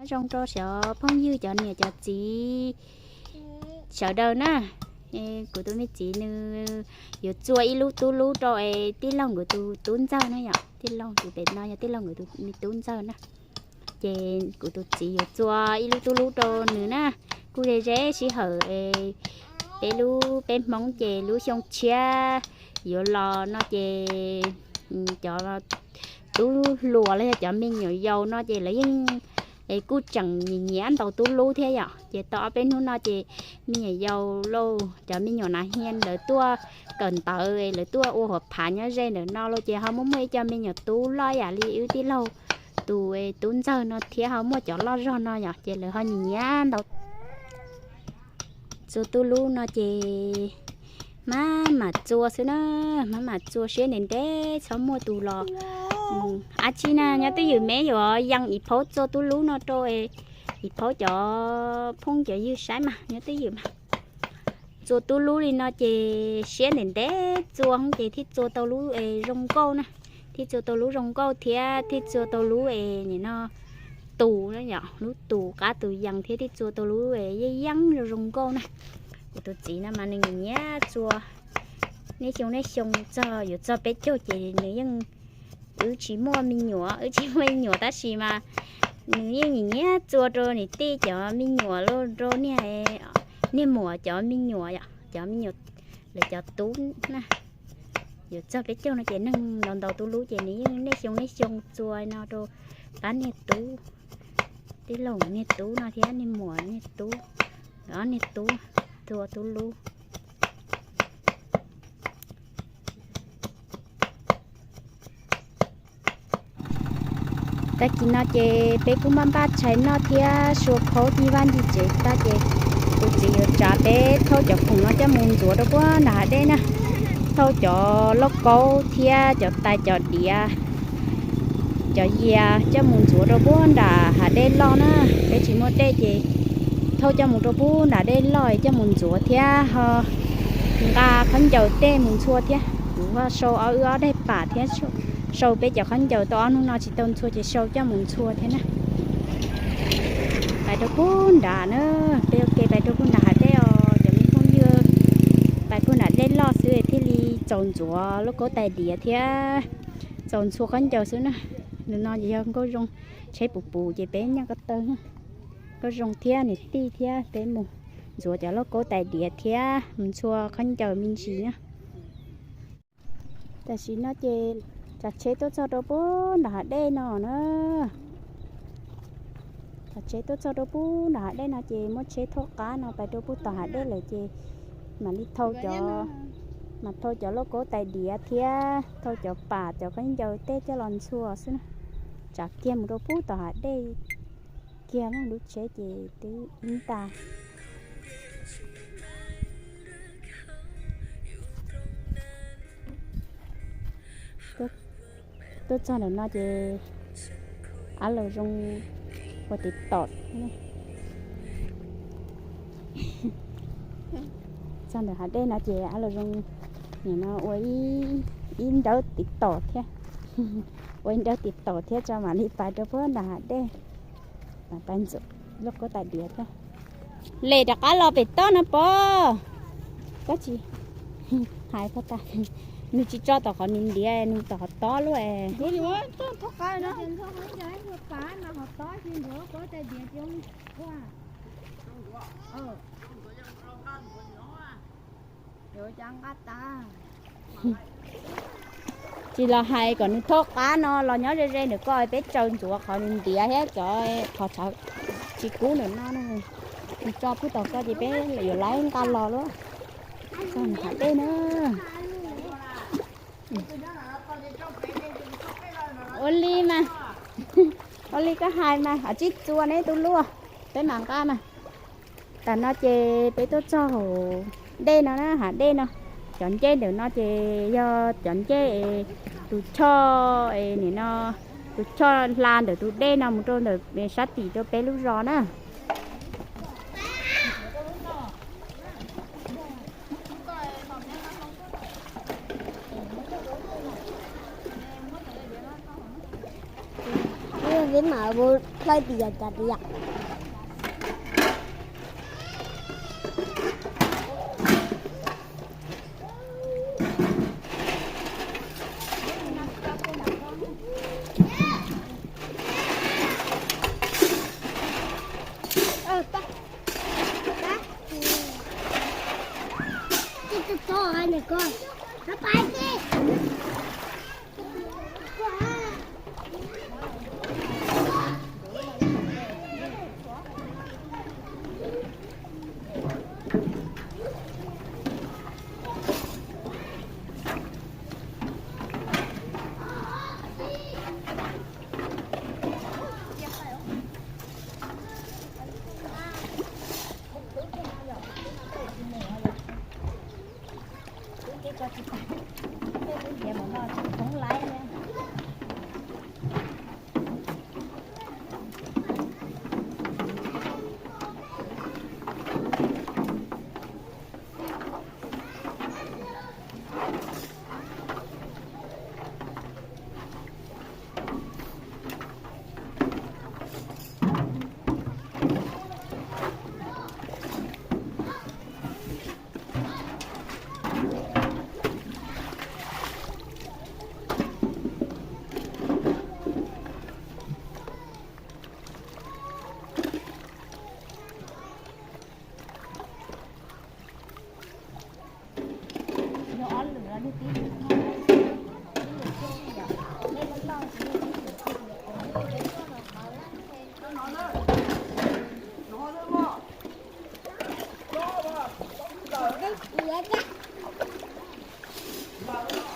Zoo rau cov phooj ywg, cov niam cov txiv sawv daws na. Kuv tus me txiv nws yuav txua ib lub tub lub rau es tij laug nkawd tus tub ntxawg na yom. Tij laug tus pem no yog tij laug nkawd tus me tub ntxawg na. Ces kuv tus txiv yuav txua ib lub tub lub rau nws na. Kuj ze ze sij hawm es peb lub, peb Hmoob ces lub xyoo tshiab yuav los no ces cov tub hluas los yog cov me nyuam yaus no ces lawv yeej kuj tseem nyiam nyiam ntaus tub lub thiab yom. Ces tau ob peb hnub no ces me nyuam yaus lauj, cov me nyuam nav hia lawv tuaj kawm ntawv, lawv tuaj ua huam phav nyob ze ntawm no lauj, ces ho muaj muaj ib co me nyuam tub loj yam li wb tij laug tus tub ntxawg no thiab ho muaj cov loj zog no yom, ces lawv ho nyiam nyiam ntaus. Txua tub lub no ces maj mam txua xwb na, maj mam txua siab ntev ntev txhob muaj tus los. Ab tsi na, nyob twj ywm, meb yuav yees ib phaub txua tub lub no rau ib phaub cov phooj cov ywg saib mas nyob twj ywm mas. Txua tub lub li no ces siab ntev ntev txua ces thiaj txua tau lub zoo nkauj na, thiaj txua tau lub zoo nkauj thiab thiaj txua tau lub es nim no tus na yom, lub tus qab tus yees thiab thiaj txua tau lub yeej yeej zoo zoo nkauj na. Kuv tus txiv no mas nws nyiam nyiam txua, niaj xyoo niaj xyoo txog yuav txog peb caug ces nws yeej, wb tsis muaj me nyuam, wb tsis muaj me nyuam tab sis mas nws yeej nyiam nyiam txua rau niam tij cov me nyuam los rau niag, niag muam cov me nyuam yom, cov me nyuam, lawv cov tub na. Yuav txog peb caug no ces neeg ntaus ntaus tub lub ces nws yeej niaj xyoo niaj xyoo txua no rau pab niag tub, tij laug niag tub no thiab niag muam niag tub, ob niag tub, txua tub lub. Tag kis no ces peb kuj npaj npaj tshais noj thiab sua khaub ncig vaj ncig tsev tag ces kuv txiv yuav tsav peb thauj cov khoom no coj mus ntxuav rau puag nram hav dej na. Thauj cov lauj kaub thiab cov tais cov diav, cov yias coj mus ntxuav rau puag nram hav dej loj na. Peb tsis muaj dej ces thauj coj mus rau puag nram dej loj coj mus ntxuav thiab ho nqa khaub ncaws tej mus ntxhua thiab. Kuv ho sau ob wb ob daim pam thiab, sau peb cov khaub ncaws tau ob hnub no tsis tau ntxhua ces sau coj mus ntxhua thiab na. Pais rau puag nram na, peb ua ke pais rau puag nram hav dej os cov me phooj ywg. Pais puag nram dej loj xwb thiaj li txaus ntxuav lauj kaub tais diav thiab txaus ntxhua khaub ncaws xwb na. Nws no ces yog nkauj zoo, tsheb puv puv ces peb nyob ko taw, nkauj zoo thiab niam tij thiab peb mus ntxuav cov lauj kaub tais diav thiab mus ntxhua khaub ncaws me ntsis na. Tam sim no ces tsav tsheb tuaj txog rau puag nram hav dej no na. Tsav tsheb tuaj txog rau puag nram hav dej no ces muab tsheb thauj qab no pais rau puag tom hav dej lawm ces mam li thau cov, mam thau cov lauj kaub tais diav thiab thau cov pam cov khaub ncaws tej coj los ntxhua xwb na. Tsav kiag mus rau puag tom hav dej kiag na, lub tsheb ces twb ib ntag. Tuaj txog ntawm no ces av los zoo ua tiv tom. Txog ntawm hav dej no ces av los zoo, nim no ua ib nrawb tiv tom thiab, ua ib nrawb tiv tom thiab tso mam li pais rau puag nram hav dej, pais ntxuav lauj kaub tais diav thiab. Les rov qab los pem toj no pov, koj tsis hais pov tas, nws tsis tso tom qhov nws ntiav, nws tom qhov tob luaj es. Tsis los hais kom nws thauj qab no los nyob ze ze ntawm ko peb tsaws ntxuav qhov nws ntiav thiab cov qhov tshauv tsis kub ntawm no na. Nws tso pub tom ko ces peb yuav laib nqa los luaj. Txog nram hav dej na. Ua li mas, ua li koj hais mas, hov tsib txua neb tub luaj, peb mam nqa mas. Tam no ces peb tuaj txog hauv dej no na, hav dej no. Cov ncej ntawm no ces yog cov ncej es tus choj es nim no, tus choj hla ntawm tus dej no mus rau ntawm sab tim rau peb lub zos na. Mas mus hlawv tias cas tias.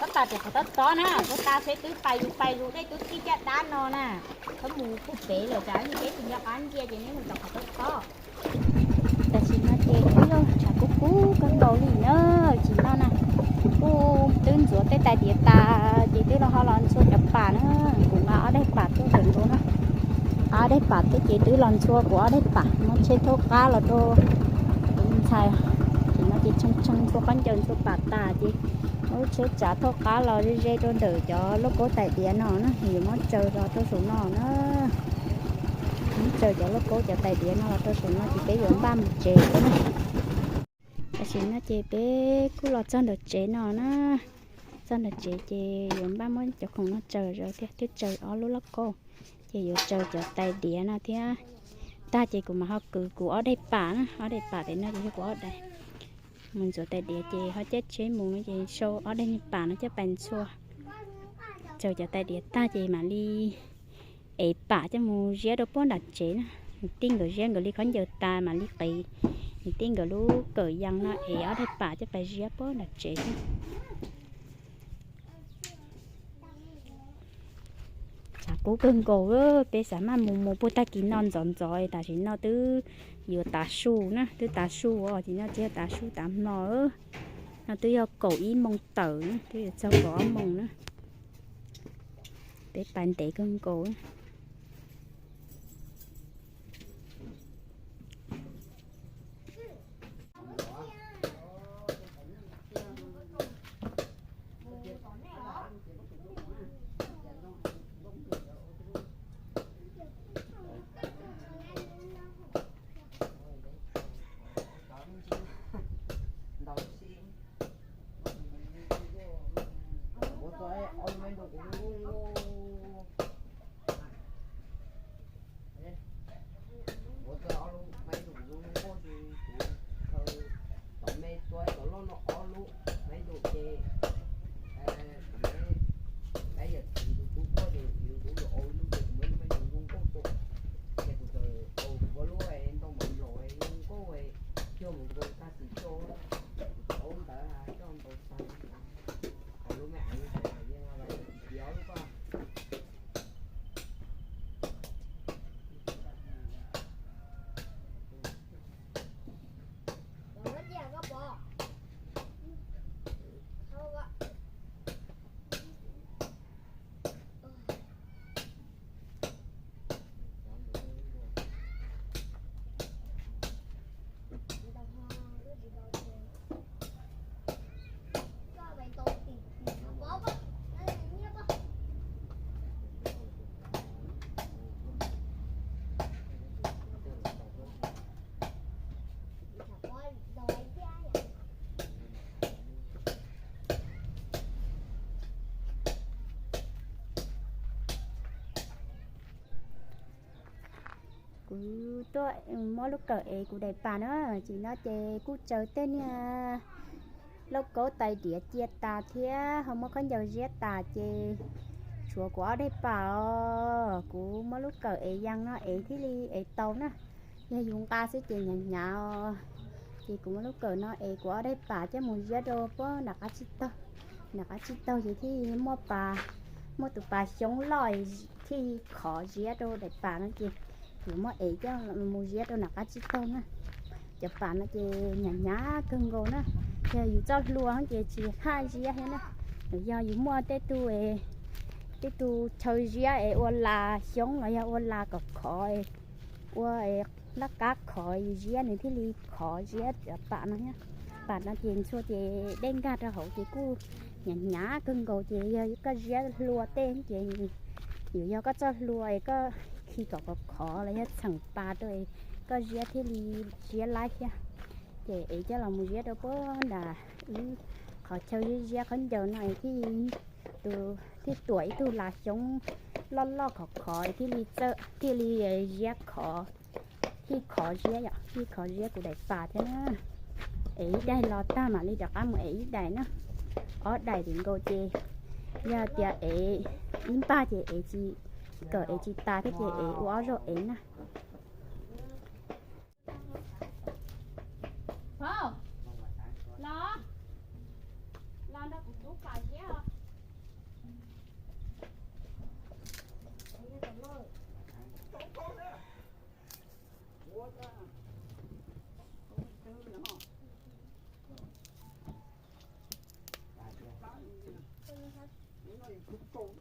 Koj tas tias qhov tob tob na, koj tas xwb twb pais lus pais lus dej twb txij caj dab no na. Koj mus puag pem lawm tsam yog peb tsis nco qab ntsia ces neb mus rau qhov tob tob. Tam sim no ces kuj yog tshav kub kub kawg nkaus li na, tam sim no na. Kuj twb ntxuav tej tais diav tas ces twb los ho los ntxhua cov pam na. Kuv nqa ob daim pam tuaj ntawm nkaus na. Ob daim pam tuaj ces twb los ntxhua kuv ob daim pam, muab tsheb thauj qab los rau tus ntxhais. Tam sim no ces tshee tshee ntxhua khaub ncaws ntxhua pam tas ces muab lub tsheb tsav thauj qab los ze ze rau ntawm cov lauj kaub tais diav no na, yuav muab tsaws los rau saum no na. Muab tsaws cov lauj kaub cov tais diav no los rau saum no ces peb yuav npaj mus tsev na. Tam sim no ces peb kuj los txog ntawm tsev no na. Txog ntawm tsev ces yuav npaj muab cov khoom no tsaws zov thiab, twb tsaws ob lub lauj kaub, ces yuav tsaws cov tais diav no thiab. Tag ces kuv mam ho kwv kuv ob daim pam na, ob daim pam pem no ces yog kuv ob daim. Mus ntxuav tais diav ces ho caij tsheb mus no ces sau ob daim pam no coj pais ntxhua. Tsaws cov tais diav tag ces mam li ev pam coj mus ziab rau puag nram tsev na. Niam tij nkawd ziab nkawd li khaub ncaws tas mam li qiv niam tij nkawd lub kawm yas no es ob daim pam coj pais ziab puag nram tsev xwb. Tshav kub kawg nkaus, peb xav maj mus mus puag tag kis no ntxov ntxov, tam sim no twb yuav tav su na, twb tav su os, tam sim no twb yog tav su tav hmo. No twb yog kaum ib moos tawm na, twb yuav txog kaum ob moos na. Peb pais ntev kawg nkaus. Ua txog ob lub maiv ntum zoo nkauj ces kuv khaws tom me txua tom loj no ob lub maiv ntum ces kuv me, peb yawm txiv tus tub tuaj ces yus tus yuav ua ib lub ces kuv muab lub maiv ntum zoo nkauj rau. Ces kuv txawm ua kuv ua lub ntoo maiv nplaum zoo nkauj cuag mus rau tag sim coj, kuv txawm ua ntawd coj ntau tag. Kuv lub me aiv txawm yeej los tiav lub paj. Kuv tuaj muab lub kawm ev kuv daim pam na, ces no ces kuj tsaws tej niag lauj kaub tais diav cia tas thiab ho muab khaub ncaws ziab tas ces tshuav kuv ob daim pam os. Kuv muab lub kawm ev yees no ev thiaj li ev tau na. Yog yus nqa xwb ces hnyav hnyav os. Ces kuv muab lub kawm no ev kuv ob daim pam coj mus ziab rau puag nram qab tsib taug. Nram qab tsib taug ces thiaj muaj pas, muaj tus pas xyoob loj thiaj khov ziab rau daim pam no ces kuv muab ev coj mus ziab rau nram qab tsib taug na. Cov pam no ces hnyav hnyav kawg nkaus na. Yog yus txoj hlua ces tsis haj ziab thiab na. Yog yus muaj tej tug, tej tug chaw ziab es ua las xyoob los yog ua las kom khov, ua laj kab khov ziab nws thiaj li khov ziab cov pam no thiab. Pam no ces ntxhua ces dej nkag rau hauv ces kuj hnyav hnyav kawg nkaus ces yog koj ziab hlua tej ces yuav yog koj txoj hlua es koj khi kom khov khov los yog txheem pas rau es koj ziab thiaj li ziab laib thiab. Ces ev coj los mus ziab rau puag nram wb qhov chaw ziab ziab khaub ncaws no es thiaj, tus thiaj tuam ib tug las xyoob loj loj khov khov thiaj li txawj thiaj li ziab khov, thiaj khov ziab yom, thiaj khov ziab kuv daim pam thiab na. Ev ib daim los tag mam li rov qab mus ev ib daim na. Ob daim tim nkaus ces yog tias ev ib npag ces ev tsis, kawm ev tsis tas thiab ces ev ua ob zaug ev na. Los, los nrog kuv tub pam ziab os.